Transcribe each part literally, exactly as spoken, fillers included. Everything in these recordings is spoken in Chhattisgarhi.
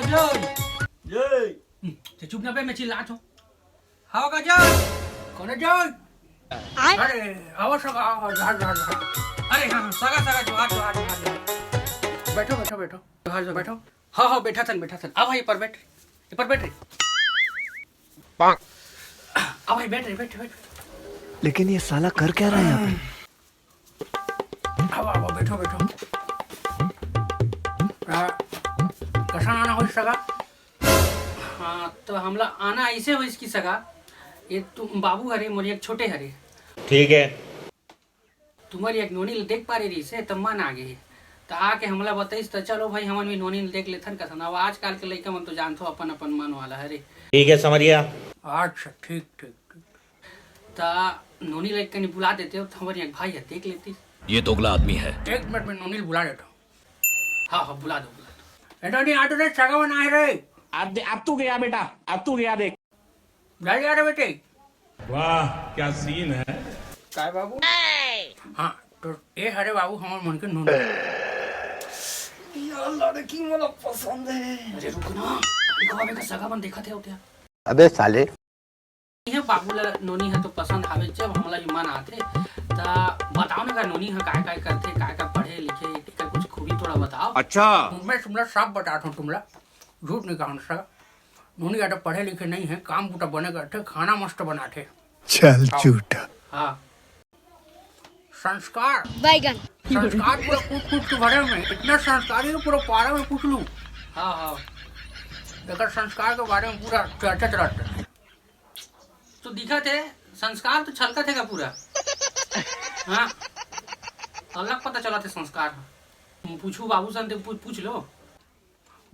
जय। हम्म, ते चुप ना बे, मैं चिल्लात हूँ। हाव का जय? कौन है जय? अरे, आओ सब, आओ, आओ, झाड़, झाड़, झाड़। अरे हाँ, हाँ, सगा, सगा, जोहार, जोहार, जोहार, जोहार। बैठो, बैठो, बैठो। जोहार, जोहार। बैठो। हाँ, हाँ, बैठा थन, बैठा थन। आ भाई, ऊपर बैठ। ऊपर बैठ रे। आ भाई, बैठ रे, बैठ, बैठ। लेकिन ये साला कर क्या रहा है यहाँ पे? आओ, आओ, बैठो, बैठो। आ, कइसन आना होइस सगा? हाँ, तो हमला आना अइसे होइस कि सगा, ये तुम बाबू हरे, मोर एक छोटे हरे। ठीक है। तुम्हर एक नोनी ल देख पारे रहिस हे, त मन आ गे हे। त आके हमला बताइस, त चलो भाई, हमन भी नोनी ल देख लेथन कसन। अब आजकल के लइका मन तो जानथो, अपन अपन मन वाला हरे। ठीक है, समझ गया। अच्छा, ठीक, ठीक, ठीक। त नोनी ल एक कनी बुला देते, त हमर एक भाई ह देख लेतिस। ये दोगला आदमी है। एक मिनट में नोनी ल बुला लेता हूँ। हाँ, हाँ, बुला दो, बुला दो। ए नोनी, आ तो रे, सगा मन आए रे। अब दे-, अब तू गया बेटा, अब तू गया देख। जा, जा रे बेटे। वाह, क्या सीन है। काय बाबू? हाँ, तो ए हरे बाबू, हमर मन के नोनी। यार, लड़की मोला पसंद है। अरे रुक ना, गाड़ी को आवे का सगा मन देखत हे होते। अबे साले। ये बाबू ला नोनी ह तो पसंद आवे, जब हमला भी मन आथे, त बताओ ना का नोनी ह काय काय करथे, काय काय पढ़े लिखे, एकर कुछ खूबी थोड़ा बताओ। अच्छा। मैं तुमला सब बतात हूँ तुमला, झूठ नहीं कहूँ सगा। नोनी ज्यादा पढ़े लिखे नहीं है, काम बूता बने करथे, खाना मस्त बनाथे। चल आओ। झूठा। हाँ। संस्कार। बैगन। संस्कार पूरा कूट कूट के भरे में, इतना संस्कारी है, पूरा पारा में पूछ लूँ। हाँ, हाँ। एकर संस्कार के बारे में पूरा चर्चा चलत हे। तो दिखत हे, संस्कार तो छलकत हे का पूरा? हाँ, अलग पता चलत हे संस्कार। पूछू बाबू सन ते पू-, पूछ लो।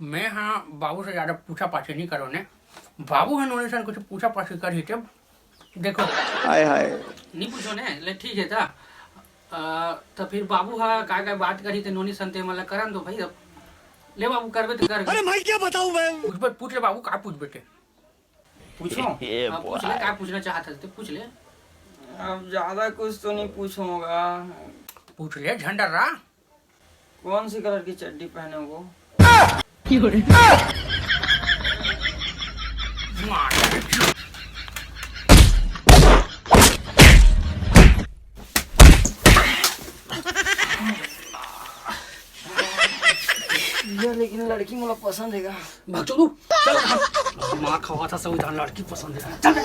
मैं हाँ बाबू से ज्यादा पूछा पाछी नहीं करो ने। बाबू ह नोनी सन कुछ पूछा पाछी कर ही ते देखो। हाय हाय। नहीं पूछो ने, ले ठीक है था। अ, तो फिर बाबू ह काय काय बात करी ते नोनी सन ते मला करन दो भाई। अब ले बाबू, करबे तो कर। अरे मैं क्या बताऊं मैं? पूछ बे, पूछ ले बाबू, का पूछ बेटे? पूछो। ये हाँ, पूछ ले, बॉय। का पूछना चाहत हस ते पूछ ले। अब ज्यादा कुछ तो नहीं पूछूंगा। पूछ ले झंडा रा। कौन सी कलर की चड्डी पहने हो? ये लेकिन लड़की मोला पसंद है का? भाग चल तू, चल। मार खवा था सब, इधर लड़की पसंद है। चल बे।